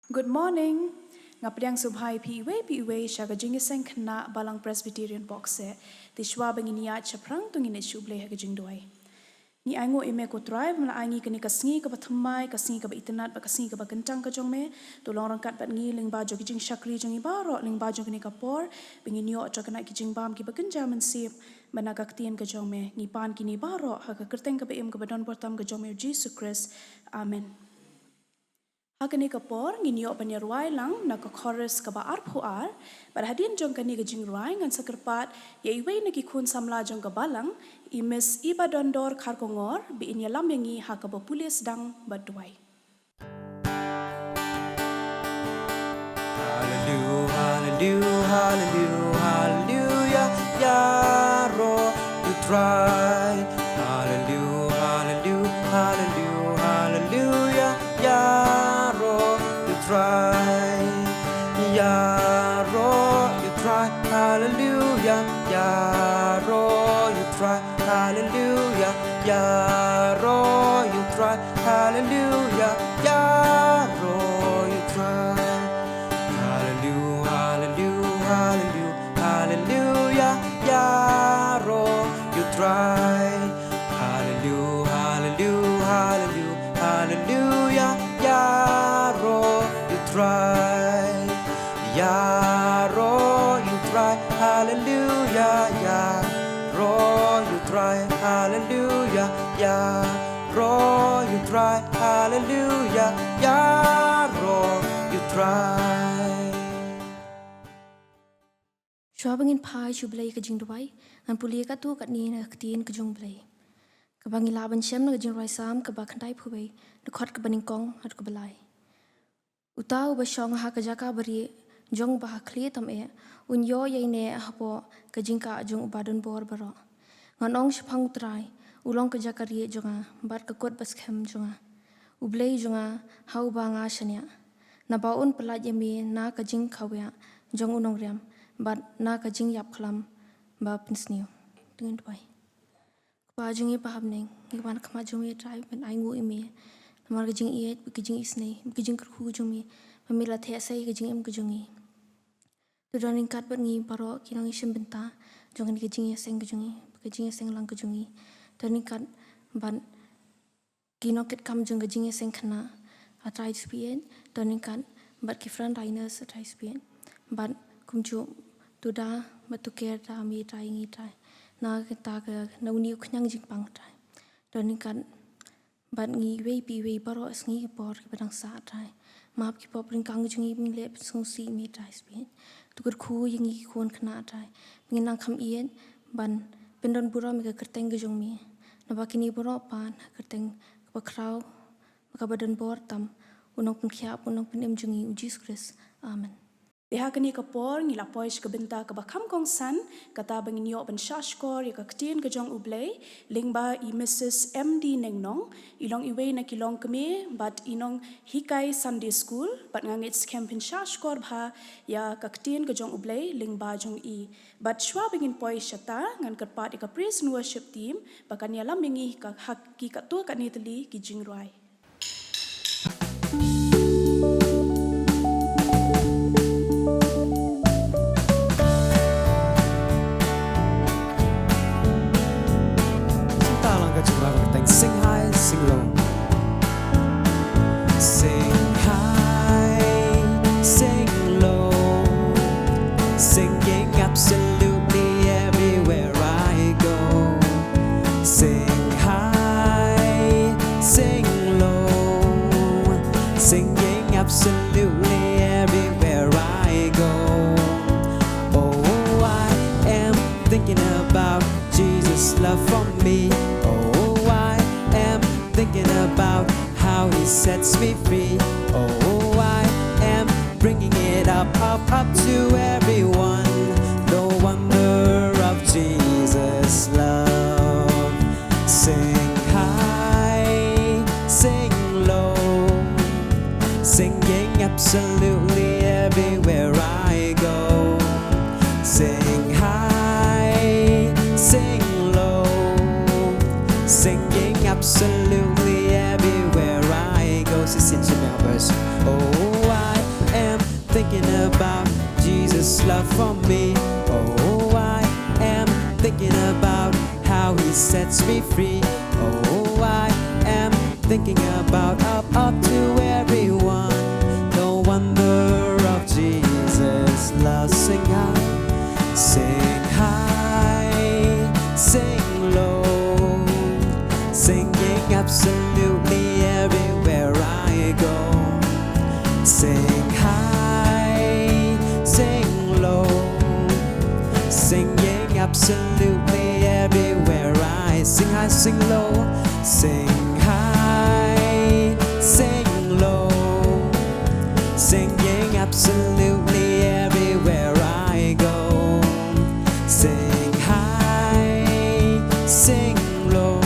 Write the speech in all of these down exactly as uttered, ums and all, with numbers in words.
Good morning. Nga pdiang sngewbha ïa phi iwei pa iwei sha ka jingïaseng khynnah Balang Presbyterian Boxeh. Te shuwa ba ngin ïaid shaphrang to ngin ïa shu blei ha ka jingduwai. Ngi ainguh ïa me ko Trai ba me la ai ngi kane ka sngi kaba thymmai, ka sngi kaba itynnad bad ka sngi kaba kyntang ka jong me. To long ryngkat bad ngi lyngba jong ki jingshakri jong ngi baroh lyngba jong kane ka por, ba ngin ïoh jong kane ki jingbam kiba kynja mynsiem, bad na ka ktien ka jong me. Ngi pan kine baroh ha ka kyrteng kaba im kaba don bor tam ka jong me U Jisu Khrist. Amen. Ha kane ka por ngin ïoh ban ïa rwai lang na ka chorus kaba arphew ar, bad hadien jong kane ka jingrwai ngan sa kyrpad ïa iwei na ki khun samla jong ka Balang, i Miss Ibadondor Kharkongor, ba in ïalam ïa ngi ha kaba pule sdang bad duwai. Hallelujah, hallelujah, hallelujah, hallelujah, ïaroh ïa U Trai. Hallelujah, hallelujah, hallelujah, hallelujah, ïaroh ïa U Trai. Ïaroh ïa U Trai, hallelujah, ïaroh ïa U Trai. Hallelujah, ïaroh ïa U Trai. Hallelujah, ïaroh ïa U Trai. Hallelujah, hallelujah, hallelujah, hallelujah, ïaroh ïa U Trai. Hallelujah, hallelujah, hallelujah, hallelujah, ïaroh ïa U Trai. Ïaroh ïa U Trai, hallelujah, ïaroh ïa U Trai, hallelujah, ïaroh ïa U Trai, hallelujah, ïaroh ïa U Trai. Shuwa ba ngin phai shu blei ka jingduwai, ngan pule katto katne na ka ktien ka jong U Blei, kaba ngi lah ban shem na ka jingrwai Salm kaba khyndai phew wei, dkhot kaba nyngkong haduh kaba lai. Uta uba shong ha ka jaka barieh jong Uba ha khlieh tam eh, un ïoh ïaineh hapoh ka jingkah jong Uba donbor baroh. Ngan ong shaphang U Trai, u long ka jaka rieh jong nga bad ka kut ba skhem jong nga, U Blei jong nga ha uba nga shaniah. Naba un pyllait ïa me na ka jingkhawiah jong u nongriam, bad na ka jingïapkhlam ba pynsniew. To ngin duwai. Kpa jong ngi ba ha bneng, ngi wan ha khmat jong me Trai ban ainguh ïa me namar ka jingïeit, ka jingisynei, ka jingkyrkhu jong me, ba me la theh sei ka jingim ka jong ngi. To don ryngkat bad ngi baroh ki nongïashim bynta jong kane ka jingïaseng ka jong ngi, ka jingïaseng lang ka jong ngi. To don ryngkat bad ki nongkitkam jong ka jingïaseng khynnah, A Trai Spirit, to don ryngkat bad ki front runners, A Trai Spirit, bad kumjuh to Da bad to Ker, Da, me Trai, ngi Trai, na kata ka, na une u khñiang jingpang Trai. To don ryngkat bad ngi iwei pa iwei baroh, sngi ki por kiba dang sah Trai. Map ki pop ryngkang jong ngi ba ngim leh pynsngewsih ïa me Trai Spirit. To kyrkhu ïa ngi ki khun khynnah Trai, ba ngin nang kham ïeit ban pyndon burom ïa ka kyrteng ka jong me. Naba kine baroh pat ha ka kyrteng kaba khraw, kaba donbor tam, u Nongpynkhiah, u Nongpynim jong ngi U Jisu Khrist. Amen. Te ha kane ka por ngi la poi sha ka bynta kaba kham kongsan, kata ba ngin ïoh ban shahshkor ïa ka ktien ka jong U Blei lyngba i Missus M D Nengnong, i long iwei na ki longkmie bad i nonghikai Sunday School, bad nga ngeit skhem phin shahshkor bha ïa ka ktien ka jong U Blei lyngba jong i. Bad shuwa ba ngin poi shata, ngan kyrpad ïa ka Praise and Worship Team ba kan ïalam ïa ngi ha ka, ha ki katto katne tylli ki jingrwai. Sing high, sing low. Sing high, sing low. Singing absolutely everywhere I go. Sing high, sing low. Singing absolutely everywhere I go. Oh, I am thinking about Jesus' love for me. Oh, I am thinking about how he sets me free. Oh, I am bringing it up, up, up to everyone. The wonder of Jesus' love. Sing high, sing low. Singing absolutely everywhere I go. Sing high, sing low. Singing absolutely everywhere I go. Sisi, sisi, verse. Oh, I Thinking about Jesus' love for me. Oh, I am thinking about how he sets me free. Oh, I am thinking about up, up to everyone. The wonder of Jesus' love. Sing high, sing high, sing low, singing absolutely everywhere I go. Sing high, sing low, singing absolutely everywhere I sing high, sing low, sing high, sing low, singing absolutely everywhere I go. Sing high, sing low,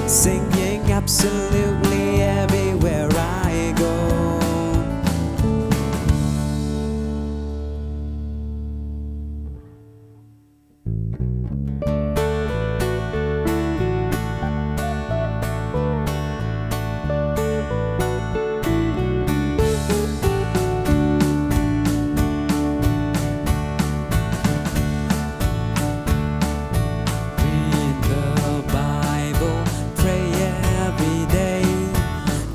singing absolutely everywhere I go. Read the Bible, pray every day,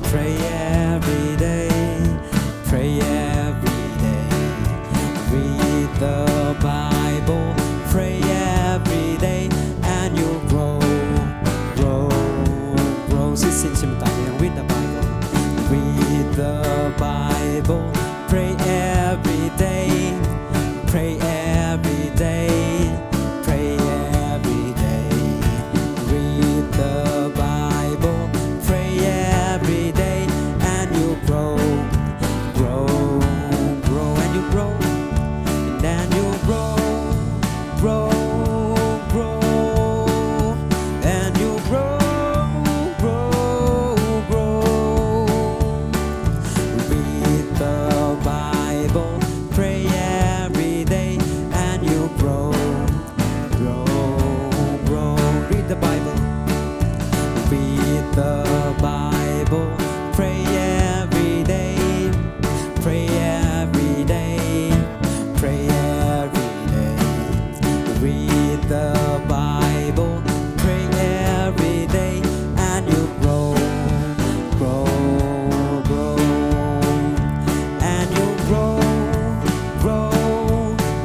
pray every day, pray every day. Read the Bible, pray every day, and you'll grow, grow, grow. Sing, sing, sing, read the Bible, read the Bible, pray every day, pray every day, pray every day. Read the Bible, pray every day, and you'll grow, grow, grow, and you'll grow, and then you'll grow, grow, grow, and you'll grow, grow, grow. Read the Bible, pray every day, and you'll grow, grow, grow. Read the Bible, read the Bible, pray every day, pray every day, pray every day. Read the Bible, pray every day, and you'll grow, grow, grow, and you'll grow, grow,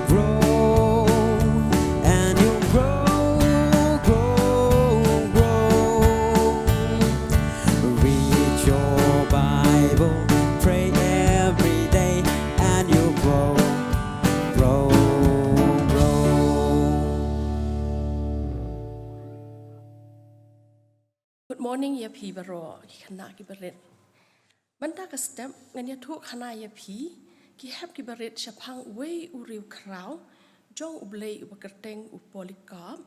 grow, and you'll grow, grow, grow. Read your Bible, pray every day, and you'll grow, grow, grow. Good morning ïa phi baroh ki khynnah ki barit. Mynta ka step ngan ïathuh khana ïa phi ki hep ki barit shaphang uwei u riewkhraw jong U Blei uba kyrteng u Polycarp,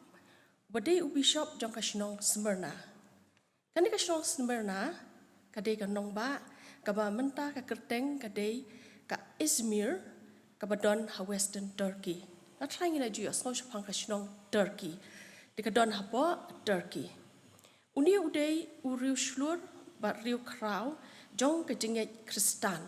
uba dei u bishop jong ka shnong Smyrna. Kane ka shnong Smyrna ka dei ka nongbah kaba mynta ka kyrteng ka dei ka Izmir, kaba don ha Western Turkey. Nga trai ngi la ju ïohsngew shaphang ka shnong Turkey. Dei ka don hapoh Turkey. Une u dei u riewshlur bad riewkhraw jong ka jingngeit Khristan.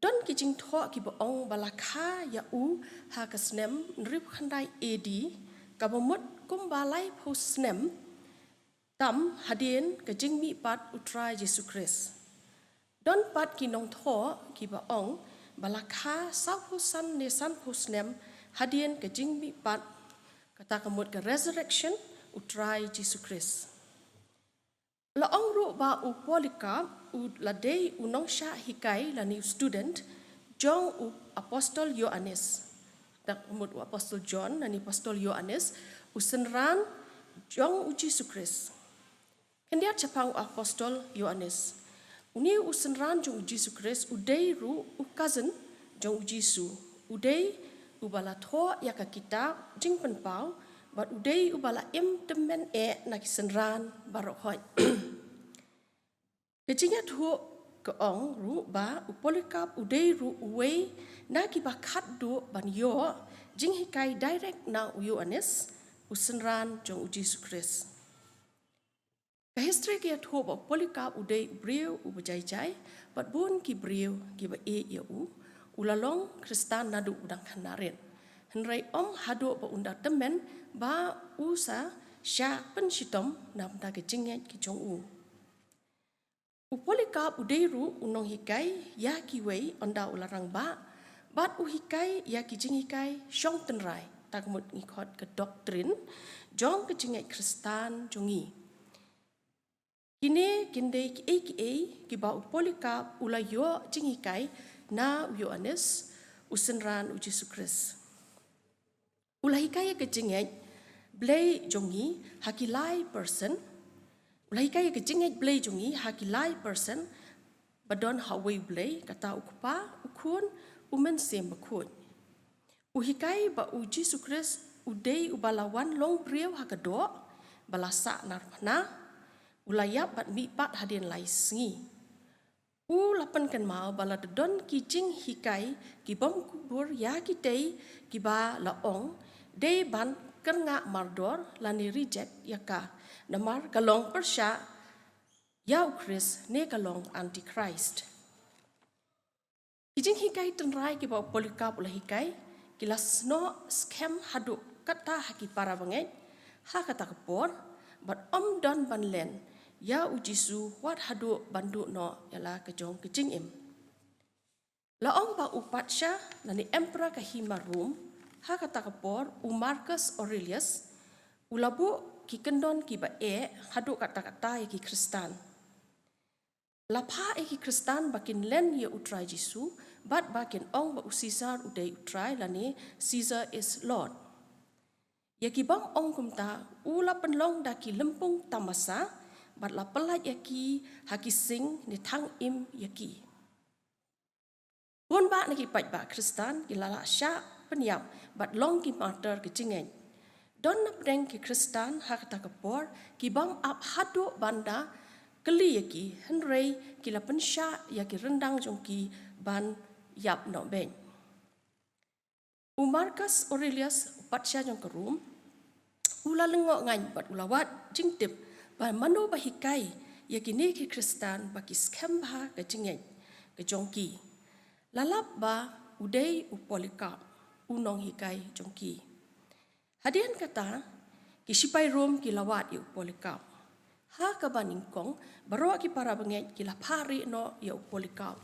Don ki jingthoh kiba ong ba la kha ïa u ha ka snem hynriewphew khyndai A D, kaba mut kumba laiphew snem tam hadien ka jingmihpat U Trai Jisu Khrist. Don pat ki nongthoh kiba ong ba la kha sawphew san ne sanphew snem hadien ka jingmihpat, kata ka mut ka resurrection U Trai Jisu Khrist. La ong ruh ba u Polycarp u la dei u nongshah hikai lane u student jong u apostol Ïoannis. Kata ka mut u apostol John lane apostol Ïoannis, u synran jong U Jisu Khrist. Khyndiat shaphang u apostol Ïoannis. Une u synran jong U Jisu Khrist u dei ruh u cousin jong U Jisu. U dei uba la thoh ïa ka kitab Jingpynpaw bad u dei uba la im tymmen eh na ki synran baroh hoi. Ka jingïathuh ka ong ruh ba u Polycarp u dei ruh uwei na kiba khatduh ban ïoh jinghikai direct na u Ïoannis, u synran jong U Jisu Khrist. Ka history ka ïathuh ba u Polycarp u dei u briew uba jai jai, bad bun ki briew kiba ïeit ïa u, u la long Khristan naduh u dang khynnah rit. Hynrei ym haduh ba un da tymmen ba u sa shah pynshitom na bynta ka jingngeit ka jong u. U Polycarp u dei ruh u nonghikai ïa kiwei ynda u la rangbah, bad u hikai ïa ki jinghikai shong tynrai, kata ka mut ngi khot ka doctrine jong ka jingngeit Khristan jong ngi. Kine kin dei kiei kiei kiba u Polycarp u la ïoh jinghikai na u Ïoannis, u synran u Jisu Khrist. U la hikai ïa ka jingngeit Blei jong ngi ha ki lai person. U la hikai ïa ka jingngeit Blei jong ngi ha ki lai person ba don ha uwei u Blei, kata u Kpa, u Khun, u Mynsiem Bakhuid. U hikai ba u Jisu Khrist u dei uba la wan long briew ha ka doh, ba la sah narphna, u la ïap bad mihpat hadien lai sngi. U la pynkynmaw ba la don ki jinghikai ki bym kubur ïa kitei kiba la ong dei ban kyrngah mardor lane reject ïa ka, namar ka long pyrshah ïa u Khrist ne ka long antichrist. Ki jinghikai tynrai kiba u Polycarp u la hikai ki la snoh skhem haduh katta ha ki para bangeit ha kata ka por, bad ym don ban len ïa u Jisu wat haduh ban duh noh ïa la ka jong ka jingim. La ong ba u patsha lane emperor ka hima Rom ha kata ka por, u Marcus Aurelius, u la buh ki kyndon kiba eh haduh katta katta ïa ki Khristan. La phah ïa ki Khristan ba kin len ïa u Trai Jisu, bad ba kin ong ba u Caesar u dei u Trai lane Caesar is Lord. Ïa ki bym ong kumta u la pynlong da ki lympung tamasa, bad la pyllait ïa ki ha ki sing ne thang im ïa ki. Bun bah na ki paidbah Khristan ki la lah shah pynïap bad long ki martyr ka jingngeit. Don napdeng ki Khristan ha kata ka por ki bym ap haduh ban da kylli ïa ki, hynrei ki la pynshah ïa ki ryndang jong ki ban ïap noh beit. U Marcus Aurelius, u patsha jong ka Rom, u la lyngngoh ngaiñ bad u la wad jingtip ba mano ba hikai ïa kine ki Khristan ba ki skhem bha ka jingngeit ka jong ki. La lap ba u dei u Polycarp u nonghikai jong ki. Hadien kata, ki shipai Rom ki la wad ïa u Polycarp. Ha kaba nyngkong, baroh ki para bangeit ki la phah rieh noh ïa u Polycarp.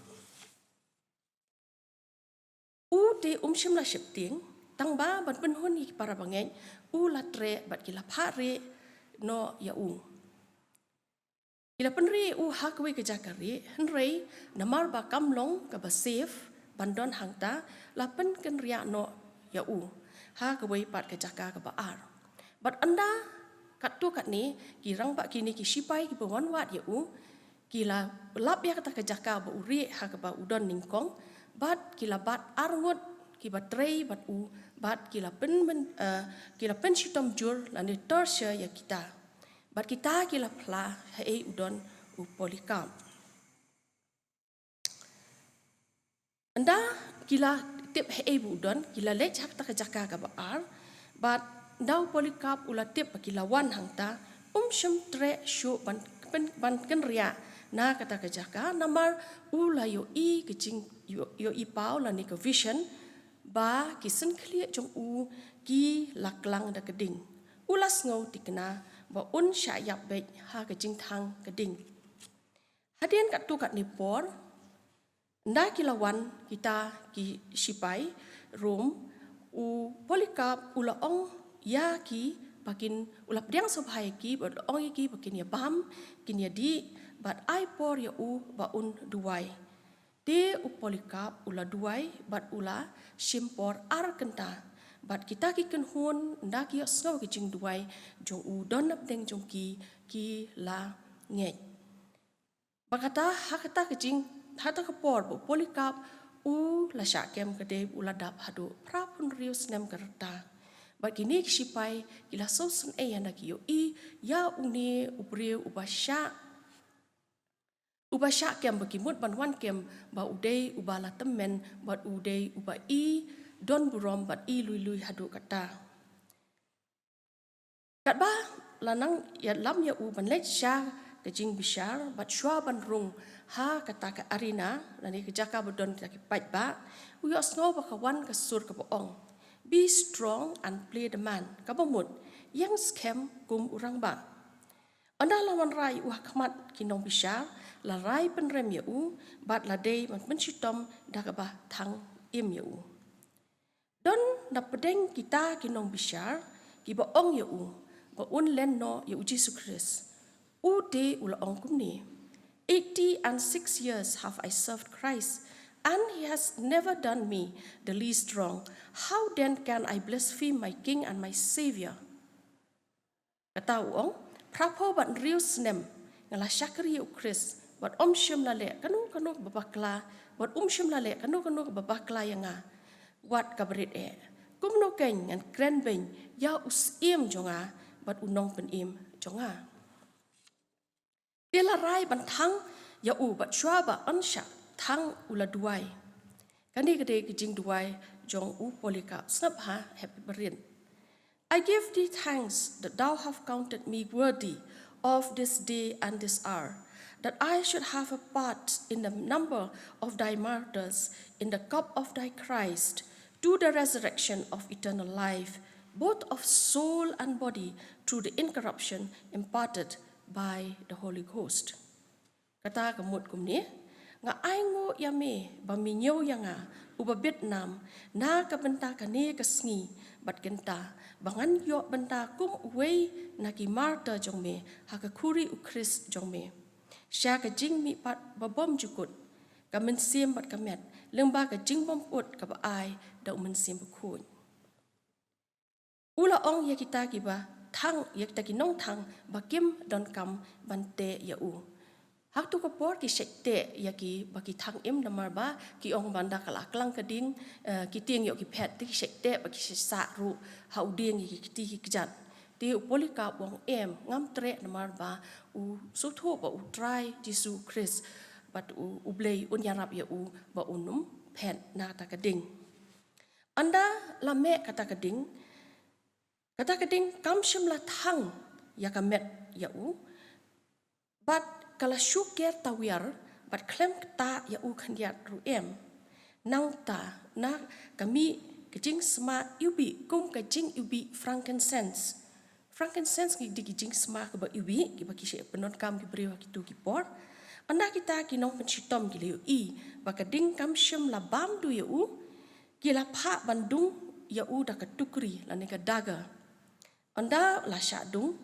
U te um shym la sheptieng, tang ba ban pynhun ïa ki para bangeit u la treh bad ki la phah rieh noh ïa u. Ki la pynrieh ïa u ha kawei ka jaka rieh, hynrei namar ba kam long kaba safe ban don hangta, la pynkynriah noh ïa u ha kawei pat ka jaka kaba ar. Bad ynda katto katne ki rangbah, kine ki shipai kiba wan wad ïa u, ki la lap ïa kata ka jaka ba u rieh ha kaba u don nyngkong, bad ki la bat arngut kiba trei bad u, bad ki la pyn, eh, ki la pynshitom jur lane torture ïa kita. Bad kita ki la phla haei u don u Polycarp. Ynda ki la tip haei ba u don, ki la leit ha kata ka jaka kaba ar, bad ynda u Polycarp u la tip ba ki la wan hangta, um shym treh shuh ban, ban, ban kynriah na kata ka jaka, namar u la ïohi ka jing, ïoh, ïohi paw lane ka vision, ba ki syn khlieh jong u ki la klang da ka ding. U la sngew thikna ba un shah ïap beit ha ka jingthang ka ding. Hadien katto katne por, ynda ki la wan kita ki shipai Rom, u Polycarp u la ong ïa ki ba kin, u la pdiang sngewbha ïa ki, bad u la ong ïa ki ba kin ïa bam, kin ïa dih, bad ai por ïa u ba un duwai. Te u Polycarp u la duwai bad u la shim por ar kynta. Bad kita ki kynhun, ynda ki ïohsngew ki jingduwai jong u, don napdeng jong ki ki la ngeit. Bad kata, ha kata ka jing, ha kata ka por ba u Polycarp u la shah kem, ka dei u la dap haduh phra phew hynriew snem ka rta. Bad kine ki shipai ki la sngewsynei ynda ki ïohi ïa une u briew uba shah, uba shah kem, ba ki mut ban wan kem ba u dei uba la tymmen bad u dei uba i don burom bad i lui lui haduh katta. Katba la nang ïalam ïa u ban leit sha ka jingbishar, bad shuwa ban rung ha kata ka arena, lane ka jaka ba don kita ki paidbah, u ïohsngew ba ka wan ka sur kaba ong, "Be strong and play the man," kaba mut, "Ïeng skhem kum u rangbah." Ynda la wanrah ïa u ha khmat ki nongbishar, la rai pynrem ïa u, bad la dei ban pynshitom da kaba thang im ïa u. Don napdeng kita ki nongbishar kiba ong ïa u ba un len noh ïa U Jisu Khrist. U te u la ong kumne, "Eighty and six years have I served Christ, and he has never done me the least wrong. How then can I blaspheme my King and my Savior?" Kata u ong, "Phraphew bad hynriew snem nga la shakri ïa U Khrist, bad um shym la leh kano kano kaba bakla, bad um shym la leh kano kano kaba bakla ïa nga, wat kaba rit eh. Kumno keiñ ngan kren beiñ ïa u Syiem jong nga, bad u Nongpynim jong nga?" Te la rai ban thang ïa u, bad shuwa ba yn shah thang u la duwai. Kane ka dei ka jingduwai jong u Polycarp. Sngap ha, hep barit. "I give thee thanks that thou hast counted me worthy of this day and this hour, that I should have a part in the number of thy martyrs, in the cup of thy Christ, to the resurrection of eternal life, both of soul and body, through the incorruption imparted by the Holy Ghost." Kata ka mut kumne, nga ainguh ïa me ba me ñiew ïa nga uba bit nam na ka bynta kane ka sngi bad kynta, ba ngan ïoh bynta kum uwei na ki martyr jong me ha ka khuri U Khrist jong me, sha ka jingmihpat ba bymjukut, ka mynsiem bad ka met, lyngba ka jingbymkut kaba ai da U Mynsiem Bakhuid. U la ong ïa kita kiba thang, ïa kita ki nongthang ba kim donkam ban teh ïa u. Ha kato ka por ki shait teh ïa kiba ki thang im, namar ba ki ong ba ynda ka la klang ka ding, eh, ki tieng ïoh ki phet, te ki shait teh bad ki shait sah ruh ha u dieng ïa ki kti ki kjat. Te u Polycarp u ong, "Em, ngam treh, namar ba u sngewthuh ba U Trai Jisu Khrist bad u, U Blei un ïarap ïa u ba un ym phet na kata ka ding." Ynda la meh kata ka ding, kata ka ding kam shym la thang ïa ka met ïa u, bad ka la shu ker tawiar, bad khlem ktah ïa u khyndiat ruh em. Nangta, na ka mih ka jingsma iwbih kum ka jingiwbih frankincense. Frankincense ngi dei ki jingsma kaba iwbih, kiba ki shait pyndonkam ki briew ha kito ki por. Ynda kita ki nongpynshitom ki la ïohi ba ka ding kam shym la bam duh ïa u, ki la phah ban dung ïa u da ka tukri lane ka dagger. Ynda la shah dung,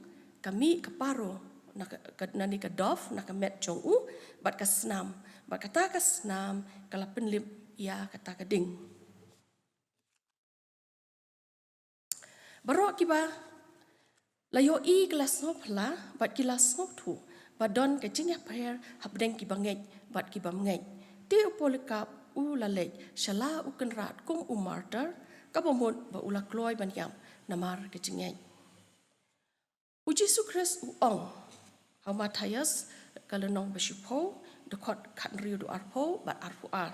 ka mih ka paro na ka, ka, lane ka dove na ka met jong u, bad ka snam, bad kata ka snam ka la pynlip ïa kata ka ding. Baroh kiba la ïohi ki la sngewphylla bad ki la sngewthuh ba don ka jingïapher hapdeng kiba ngeit bad kiba ym ngeit. Te u Polycarp u la leit sha la u kynrad kum u martyr, kaba mut ba u la kloi ban ïap namar ka jingngeit. U Jisu Khrist u ong ha u Mathaios ka lynnong ba shiphew, dkhot khathynriew, dkhot arphew bad arphew ar,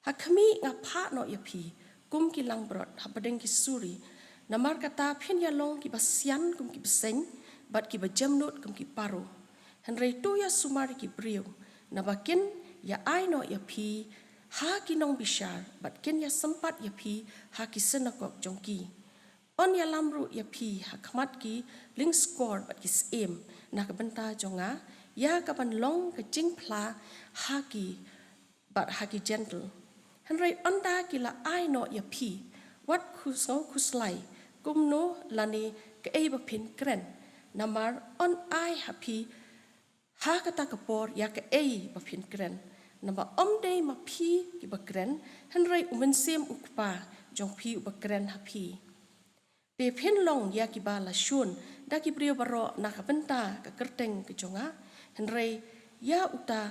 "Ha khmih nga phah noh ïa phi kum ki langbrot hapdeng ki suri, namar kata phin ïalong kiba sian kum ki bseiñ, bad kiba jemnud kum ki paro. Hynrei to ïasumar ïa ki briew, naba kin ïa ai noh ïa phi ha ki nongbishar, bad kin ïasympat ïa phi ha ki synagog jong ki. Yn ïalam ruh ïa phi ha khmat ki lyngskor bad ki syiem na ka bynta jong nga, ïa kaban long ka jingphla ha ki bad ha ki Jentil. Hynrei ynda ki la ai noh ïa phi, wat khuslai, khuslai kumno lane kaei ba phin kren, namar yn ai ha phi ha kata ka por ïa kaei ba phin kren. Naba ym dei ma phi kiba kren, hynrei U Mynsiem U Kpa jong phi uba kren ha phi. Te phin long ïa kiba la shun da ki briew baroh na ka bynta ka kyrteng ka jong nga, hynrei ïa uta,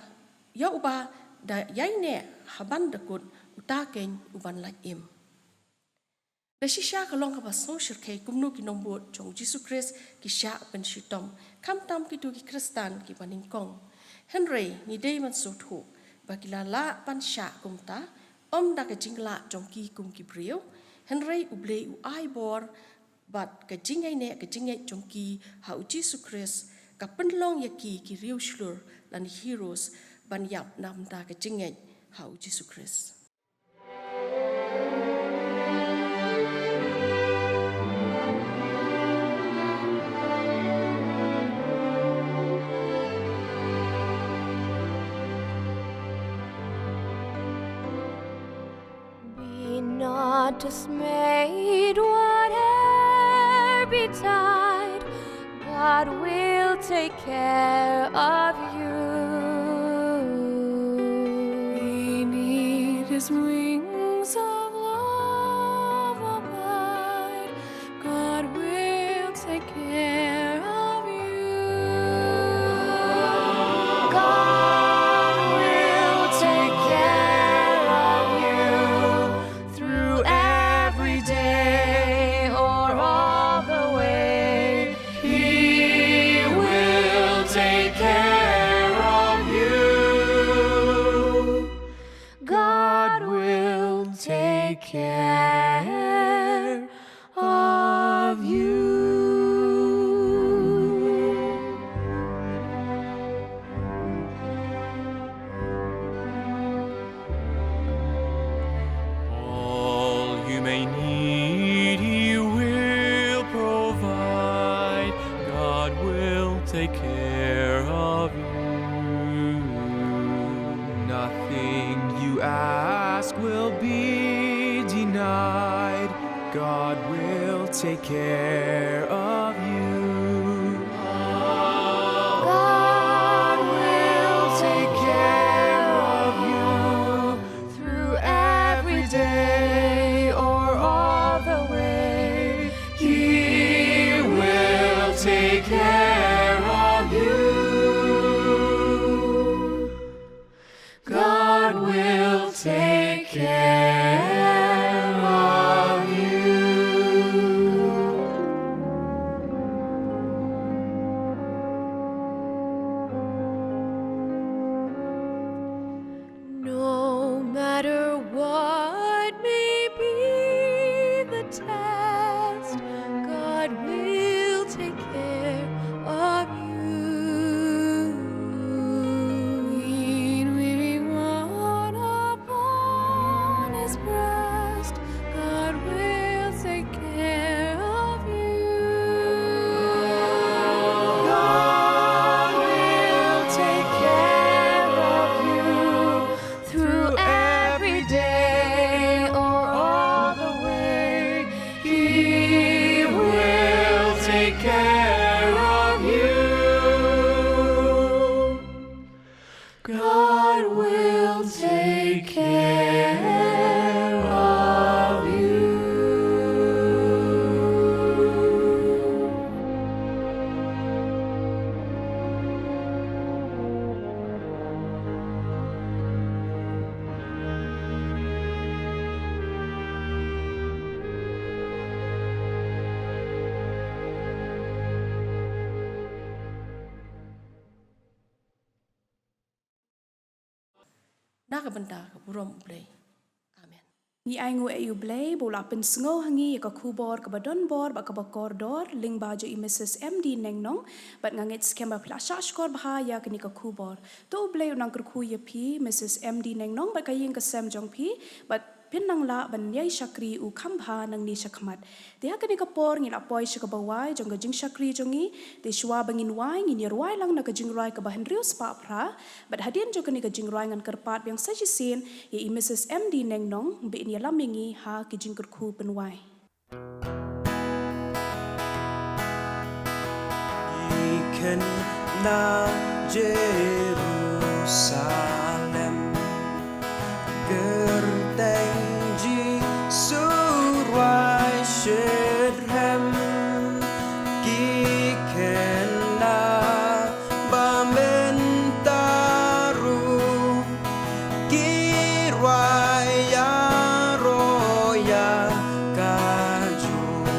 ïa uba da ïaineh ha ban da kut, uta keiñ u ban lait im." Da shisha ka long kaba sngewshyrkhei kumno ki nongbud jong U Jisu Khrist ki shah pynshitom, khamtam kito ki Khristan kiba nyngkong. Hynrei ngi dei ban sngewthuh ba ki la lah ban shah kumta, ym da ka jinglah jong ki kum ki briew, hynrei U Blei u ai bor Bad ka jingïaineh ka jingngeit jong ki ha u Jisu Khrist ka pynlong ïa ki ki riewshlur lane heroes ban ïap na bynta ka jingngeit ha u Jisu Khrist. Be not dismayed, whate'er betide, God will take care of you. Beneath his wings of love abide, God will take care of you. God will take care of you through every day or all the way. He will take care of you. God will take care of you. All you may need, He will provide. God will take care of you. Nothing you ask will be denied. God will take care of you. God will take care of you through every day or all the way. He will take care of you. God will take care of you. No matter what may be the test, God will take care of you. When weary one upon his breast, God will take care of you. God will take care of you through every day or all the way. He will take care of you. God will take care of you. Na ka bynta ka burom U Blei. Amen. Ngi ainguh ïa U Blei ba u la pynsngew ha ngi ïa ka khubor kaba don bor bad kaba kordor lyngba jong i Mrs M D Nengnong, bad nga ngeit skhem ba phi la shah shkor bha ïa kane ka khubor. To U Blei un nang kyrkhu ïa phi Mrs M D Nengnong bad ka ïing ka sem jong phi, bad phin nang lah ban ïai shakri u kham bha nangne shakhmat. Te ha kane ka por ngi la poi sha kaba wai jong ka jingshakri jong ngi. Te shuwa ba ngin wai, ngin ïa rwai lang na ka jingrwai kaba hynriew spah phra. Bad hadien jong kane ka jingrwai ngan kyrpad biang sa shisien ïa i Mrs M D Nengnong ba in ïalam ïa ngi ha ki jingkyrkhu pynwai. Ki khynnah Jerusalem, kyrteng Jisu rwai shitrhem. Ki khynnah ba mynta ruh ki rwai ïaroh ïa kajuh.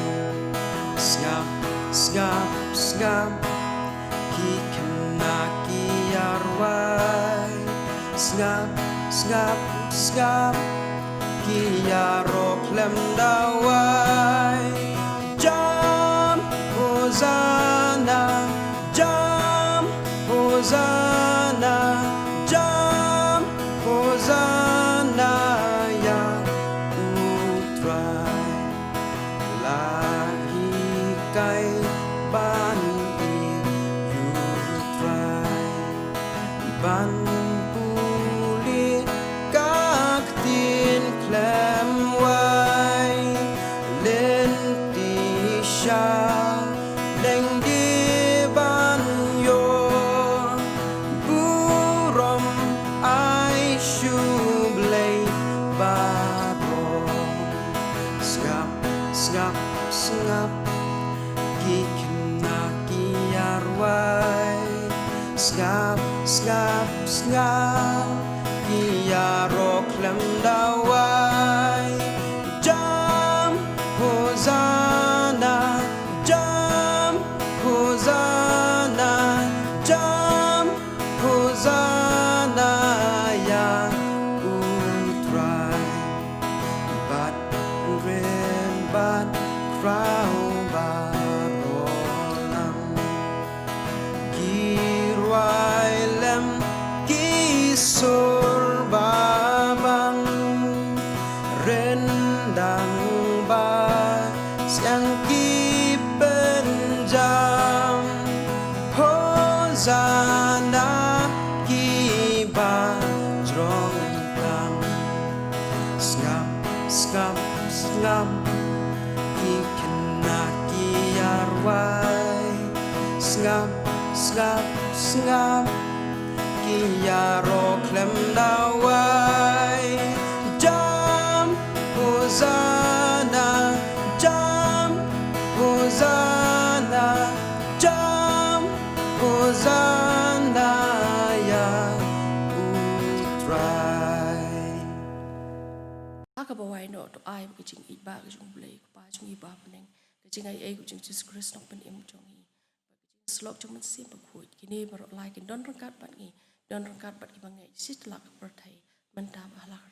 Sngap, sngap, sngap, ki khynnah ki ïarwai. Sngap, sngap, sngap, ki ïaroh khlem da wai. Jan Hosanna, jam, Hosanna ïa u Trai. La hikai ban ïeit ïa u Trai, ban pule ka ktien khlem wai. Lynti sha lynti ban ïoh burom, ai sha U Blei baroh. Sngap, sngap, sngap, ki khynnah ki ïa rwai. Sngap, sngap, sngap, ki ïaroh khlem dawai. Jam, Hosanna, jam, Hosanna, jam, Hosanna ïa u Trai. Bad rim bad khraw baroh lang, ki rwai lem ki sur babang. Ryndang ba siang ki pynjam. Hosanna ki ba jrong tam. Sngap, sngap, sngap, ki khynnah ki ïa rwai. Sngap, sngap, sngap, ki ïaroh khlem dawai. Jam, Hosanna, jam, Hosanna, jam, Hosanna ïa u Trai. Ha kaba wai noh, to ai ba ka jingïeit ba ka jong U Blei, Kpa jong ngi ba ha bneng, ka jingai ei ka jong U Jisu Khrist, Nongpynim jong ngi, bad ka jingïasyllok jong U Mynsiem Bakhuid, kine baroh lai kin don ryngkat bad ngi, don ryngkat bad kiba ngeit, shisha la ka pyrthei, mynta bad ha la ka